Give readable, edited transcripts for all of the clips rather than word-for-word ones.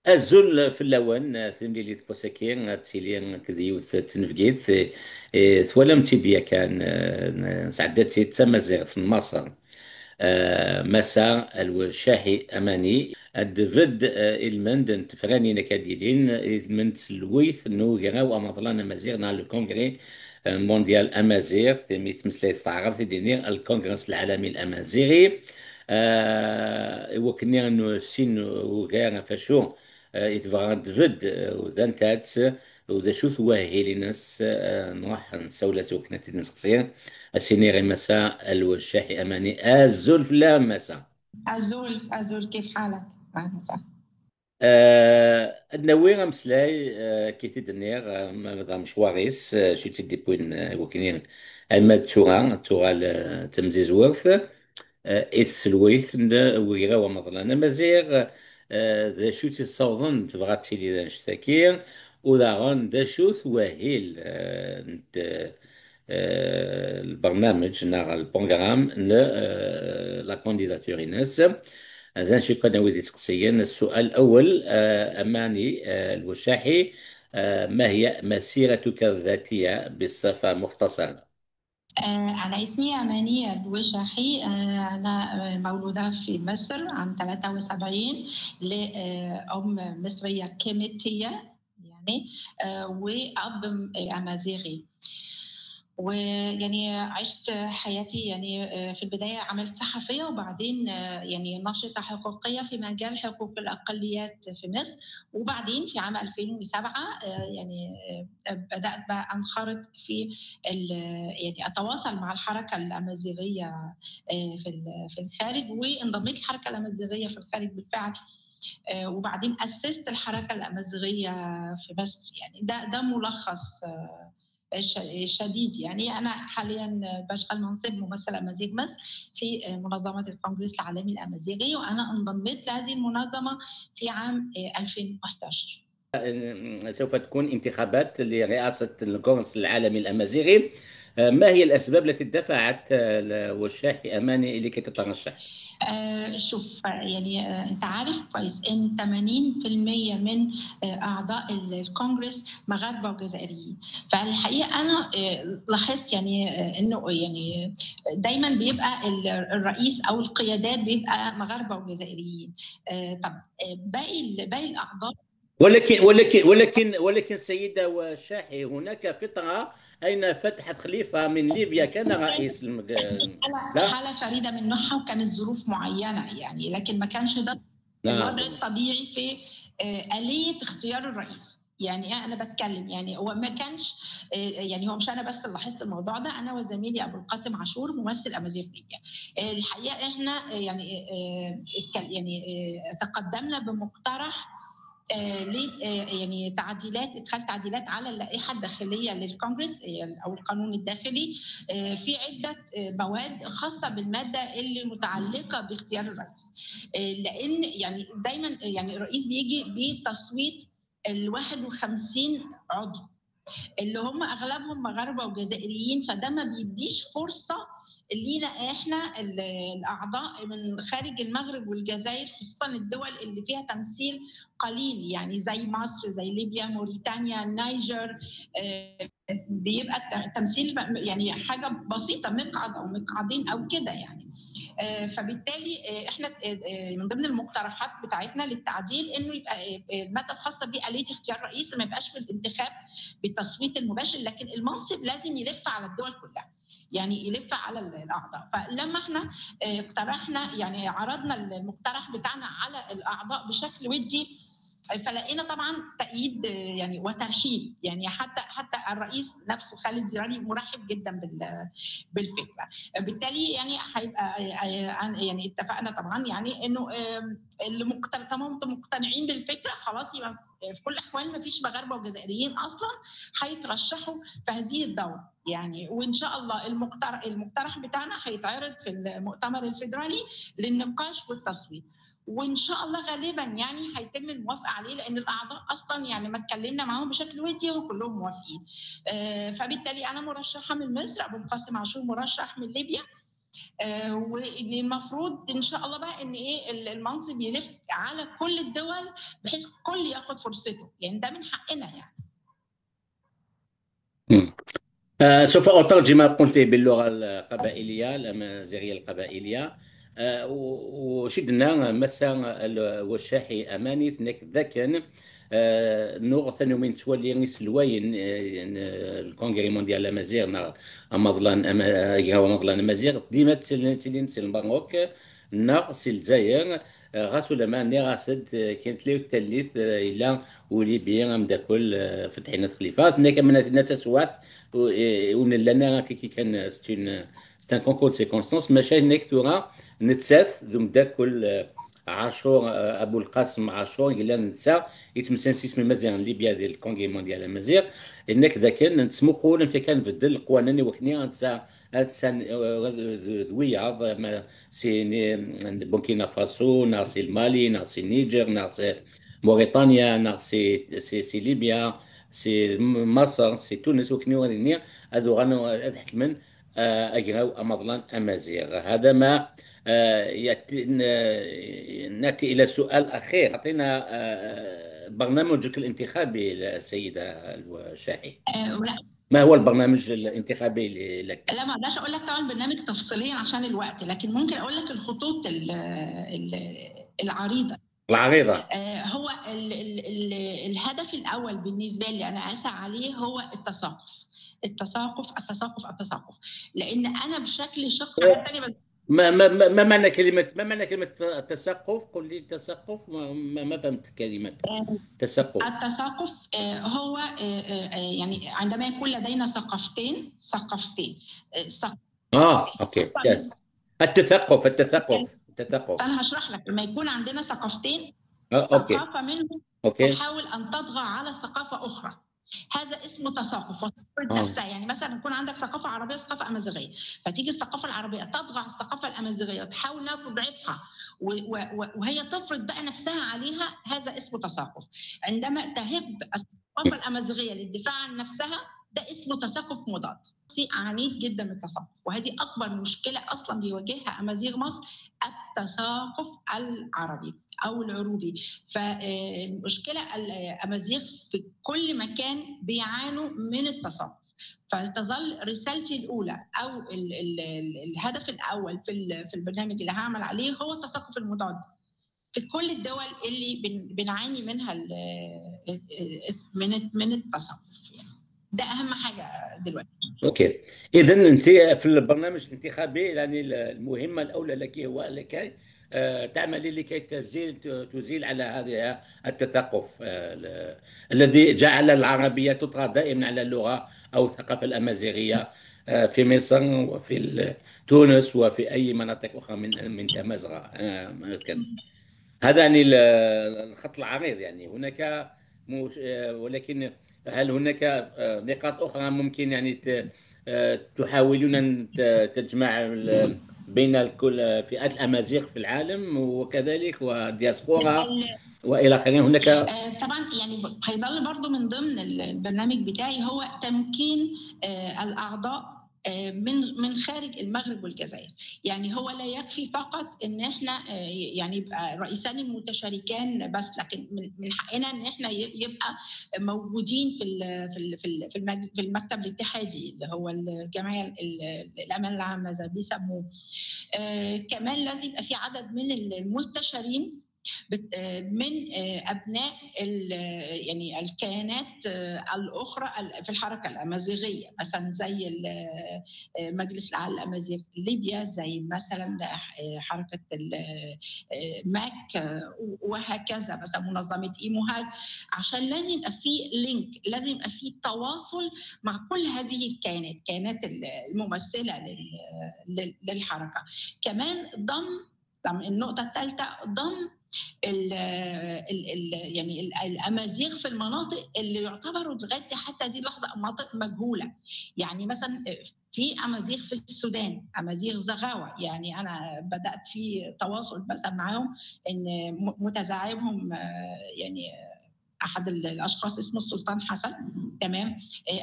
Azul fell-awen, timlilit n wass-agi tili akked yiwet tnebgit, twalam-tt-id yakan, nesɛedda-tt-id d tamaziɣt n Maṣer. Massa Alwacaḥi Amani ad d-tbedd ilmend n tefranin akka d-yilin ilmend tselweyt n ugraw amaḍlan amaziɣ neɣ le Congrès mondial amaziɣ, imi tmeslayt s taɛrabt i d-nniɣ الكونغرس العالمي الأمازيغي. Iwakken ad sin ugar ɣef wacu i tebɣa ad tbedd d anta-tt u d acu-t wahil-ines, nruḥ nessawel-as iwakken ad tt-id-nesteqsi. Ad s-iniɣ i Massa Alwacaḥi Amani, azul fell-am Massa. أزول أزول، كيف حالك؟ أهلا وسهلا. Ad nawi ameslay, kif t-id-nniɣ, ma d amecwar-is, acu i tt-id-iwwin iwakken alma d tura tuɣal d tamzizwert i tselweyt n ugraw amaḍlan amaziɣ, d acu i tt-issawḍen tebɣa ad tili d annect-agi, u daɣen d acu-t wahil n البرنامج neɣ البروغرام ل la candidature ines. هذا شيء كان ودي تقصيا. السؤال الأول، أماني الوشاحي، ما هي مسيرتك الذاتية بصفة مختصرة؟ أنا اسمي أماني الوشاحي، أنا مولودة في مصر عام 73 لأم مصرية كيميتية وأب أمازيغي. ويعني عشت حياتي في البداية عملت صحفية، وبعدين ناشطة حقوقية في مجال حقوق الأقليات في مصر، وبعدين في عام 2007 بدأت بقى أنخرط في أتواصل مع الحركة الأمازيغية في الخارج، وانضميت الحركة الأمازيغية في الخارج بالفعل، وبعدين أسست الحركة الأمازيغية في مصر. ده ملخص شديد. أنا حالياً بشغل منصب ممثل أمازيغ مصر في منظمة الكونغرس العالمي الأمازيغي، وأنا انضميت لهذه المنظمة في عام 2011. سوف تكون انتخابات لرئاسة الكونغرس العالمي الأمازيغي، ما هي الأسباب التي دفعت وشاحي أماني لكي تترشح؟ أنت عارف كويس إن تمانين في المية من أعضاء الكونغرس مغاربة وجزائريين. فالحقيقة أنا لاحظت إنه دايماً بيبقى الرئيس أو القيادات بيبقى مغاربة وجزائريين. طب، باقي الأعضاء ولكن سيدة وشاحي، هناك فترة أين فتحت خليفة من ليبيا كان رئيس لا؟ حالة فريدة من نوعها وكانت ظروف معينة لكن ما كانش ده الوضع الطبيعي في آلية اختيار الرئيس. أنا بتكلم هو ما كانش، هو مش أنا بس اللي لاحظت الموضوع ده، أنا وزميلي أبو القاسم عاشور ممثل أمازيغ ليبيا. الحقيقة إحنا، تقدمنا بمقترح، تعديلات، إدخال تعديلات على اللائحة الداخلية للكونغرس، أو القانون الداخلي، في عدة مواد خاصة بالمادة اللي متعلقة باختيار الرئيس، لأن دايماً الرئيس بيجي بتصويت ال 51 عضو اللي هم أغلبهم مغاربة وجزائريين، فده ما بيديش فرصة لينا إحنا الأعضاء من خارج المغرب والجزائر، خصوصاً الدول اللي فيها تمثيل قليل، زي مصر، زي ليبيا، موريتانيا، النيجر، بيبقى التمثيل حاجة بسيطة، مقعد أو مقعدين أو كده. فبالتالي، إحنا، من ضمن المقترحات بتاعتنا للتعديل إنه يبقى، المادة الخاصة بآلية اختيار رئيس ما يبقاش في الانتخاب بالتصويت المباشر، لكن المنصب لازم يلف على الدول كلها، يعني يلف على الأعضاء. فلما احنا، اقترحنا، يعني عرضنا المقترح بتاعنا على الأعضاء بشكل ودي، فلقينا طبعاً تأييد، وترحيب، حتى الرئيس نفسه خالد زيرالي مرحب جداً بالفكرة. بالتالي هيبقى، اتفقنا طبعاً إنه، اللي تمام مقتنعين بالفكرة خلاص، يبقى في كل الأحوال ما فيش مغاربة وجزائريين أصلاً هيترشحوا في هذه الدورة، وإن شاء الله المقترح بتاعنا هيتعرض في المؤتمر الفيدرالي للنقاش والتصويت، وإن شاء الله غالباً هيتم الموافقة عليه، لأن الأعضاء أصلاً ما اتكلمنا معاهم بشكل ودي وكلهم موافقين. فبالتالي أنا مرشحة من مصر، أبو القاسم عاشور مرشح من ليبيا. وان المفروض ان شاء الله بقى ان ايه المنصب يلف على كل الدول بحيث الكل ياخد فرصته، يعني ده من حقنا يعني. سوف أترجم ما قلت باللغة القبائلية الأمازيغية القبائلية. وشدنا مسا الوشاحي أماني ثنك ذاكن نوغ ثاني من تولي سلواين ال congrès mondial الأمازيغ أمضلان أمضلان أمازيغ ديما تسلين سي المغرب نا سي الجزائر غاس ولا ما ني غاسد كانت لي التليث إلا وليبيا أمدا كل فتحينا خليفة ثنك من تسوات ونلانا كي كان c'est un concours de circonstances ماشي هناك ثورة نتساث ذو كل عاشور ابو القاسم عاشور قال نتسا يتمسان سيس من مزيان ليبيا ديال ال congrès mondial امازيغ انك ذا كان نتسمقول انت كان بدل القوانين وكني نتسا هاد ذويا سي بوركينا فاسو نا سي المالي نا سي النيجر نا سي موريتانيا نا سي سي, سي ليبيا سي مصر سي تونس وكني وريني هذو غانو هاد حكمن اجراو امضلان امازيغ. هذا ما ناتي الى السؤال الاخير. اعطينا برنامجك الانتخابي السيدة الشاحي. ما هو البرنامج الانتخابي لك؟ لا ما اقدرش اقول لك طبعا برنامج تفصيليا عشان الوقت، لكن ممكن اقول لك الخطوط العريضة. العريضة. هو ال ال ال الهدف الأول بالنسبة لي أنا أسعى عليه هو التثاقف التثاقف التثاقف التثاقف، لأن أنا بشكل شخصي ما ما ما معنى كلمة، ما معنى كلمة التثقف؟ قل لي التثقف، ما فهمت كلمة تثقف. التثاقف هو يعني عندما يكون لدينا ثقافتين okay. التثقف التثقف التثقف. أنا هشرح لك. لما يكون عندنا ثقافتين، ثقافة منهم تحاول أن تطغى على ثقافة أخرى، هذا اسمه تثاقف وتفرض نفسها. يعني مثلا يكون عندك ثقافة عربية وثقافة أمازيغية، فتيجي الثقافة العربية تطغى على الثقافة الأمازيغية وتحاول أنها تضعفها وهي تفرض بقى نفسها عليها، هذا اسمه تثاقف. عندما تهب الثقافة الأمازيغية للدفاع عن نفسها، ده اسمه تثاقف مضاد. عنيد جدا من التثاقف، وهذه أكبر مشكلة أصلا بيواجهها أمازيغ مصر، التثاقف العربي أو العروبي. فالمشكلة الأمازيغ في كل مكان بيعانوا من التثاقف. فتظل رسالتي الأولى أو ال ال الهدف الأول في البرنامج اللي هعمل عليه هو التثاقف المضاد في كل الدول اللي بنعاني منها من التثاقف يعني. ده اهم حاجة دلوقتي. okay، اذا انت في البرنامج الانتخابي يعني المهمة الاولى لك هو لكي تعملي لكي تزيل على هذا التثقف الذي جعل العربية تطغى دائما على اللغة او الثقافة الامازيغية في مصر وفي تونس وفي اي مناطق اخرى من تمازغه. هذا يعني الخط العريض يعني هناك ولكن هل هناك نقاط أخرى ممكن يعني تحاولون أن تجمع بين كل فئات الأمازيغ في العالم وكذلك والدياسبورا وإلى آخره؟ هناك طبعا يعني هيظل برضو من ضمن البرنامج بتاعي هو تمكين الأعضاء من خارج المغرب والجزائر. يعني هو لا يكفي فقط ان احنا يعني يبقى رئيسان المتشاركان بس، لكن من حقنا ان احنا يبقى موجودين في في المكتب الاتحادي اللي هو الجمعية الامانة العامة زي ما بيسموه. كمان لازم يبقى في عدد من المستشارين من أبناء يعني الكيانات الأخرى في الحركة الأمازيغية، مثلا زي مجلس الأعلى الأمازيغ ليبيا، زي مثلا حركة ماك وهكذا، مثلا منظمة إيموهاج، عشان لازم يبقى في link، لازم يبقى في تواصل مع كل هذه الكيانات، كيانات الممثلة للحركة. كمان ضم النقطة الثالثة، ضم ال ال يعني الامازيغ في المناطق اللي يعتبروا لغاية حتى هذه اللحظة مناطق مجهولة. يعني مثلا في امازيغ في السودان، امازيغ زغاوه، يعني انا بدات في تواصل مثلا معاهم ان متزعمهم يعني احد الاشخاص اسمه السلطان حسن، تمام.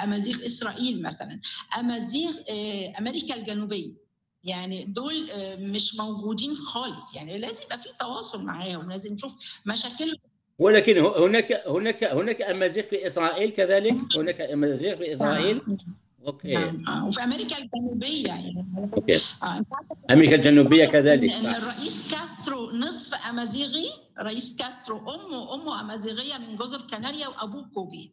امازيغ اسرائيل مثلا، امازيغ امريكا الجنوبية. يعني دول مش موجودين خالص. يعني لازم يبقى في تواصل معاهم، لازم نشوف مشاكلهم. ولكن هناك أمازيغ في إسرائيل كذلك، هناك أمازيغ في إسرائيل. نعم. okay. نعم، وفي أمريكا الجنوبية يعني. okay. أمريكا الجنوبية كذلك، صح. إن الرئيس كاسترو نصف أمازيغي، رئيس كاسترو أمه أمازيغية من جزر كناريا وأبوه كوبي.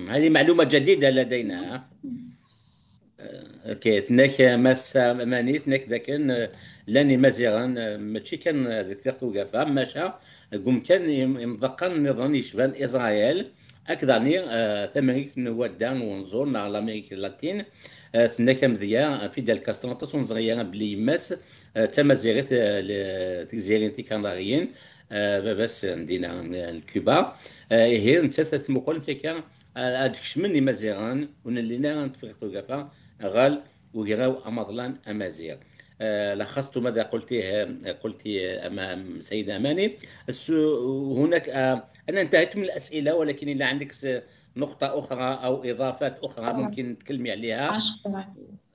هذه معلومة جديدة لدينا. okay، ثناك ماس ماني ثناك ذاك لاني مازيغا ماشي كان ذيك فيق وقفا ماشا قوم كان يمضقن نظام يشبان إسرائيل أكداني ثمريك نوادان ونزور نع l'Amérique latine. ثناك مذيا فيدال كاسترو تصون بلي ماس تمازيغيت تجزيرين تيكاناريين بس عندنا الكوبا. هي انت تمقل تيكا ادكشمن مازيغان ونلينا نتفق وقفا غال وغراو أمضلان أمازيغ. لخصت ماذا قلتيه، قلت أمام سيدة أماني. هناك أنا انتهيت من الأسئلة، ولكن إذا عندك نقطة أخرى أو إضافات أخرى ممكن تكلمي عليها. أشكرك.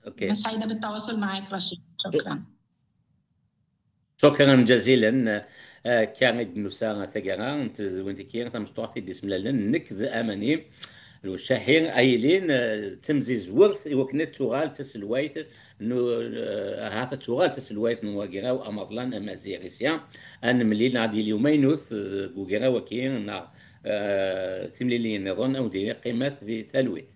okay. سعيدة بالتواصل معك رشيد، شكرا. شكرا جزيلا. كان نسا ثقرا وانت كي تمشطوح في ديسم نكذ أماني الشهير ايلين تمزي زورث وكنت تغال تسلويت هذا تغال تسلويت نواجرا وامضلان امازيغيسيا ان مليل عادي اليومين نوث وكين تمليلين نظن او ديري قيمة ذي ثلويث.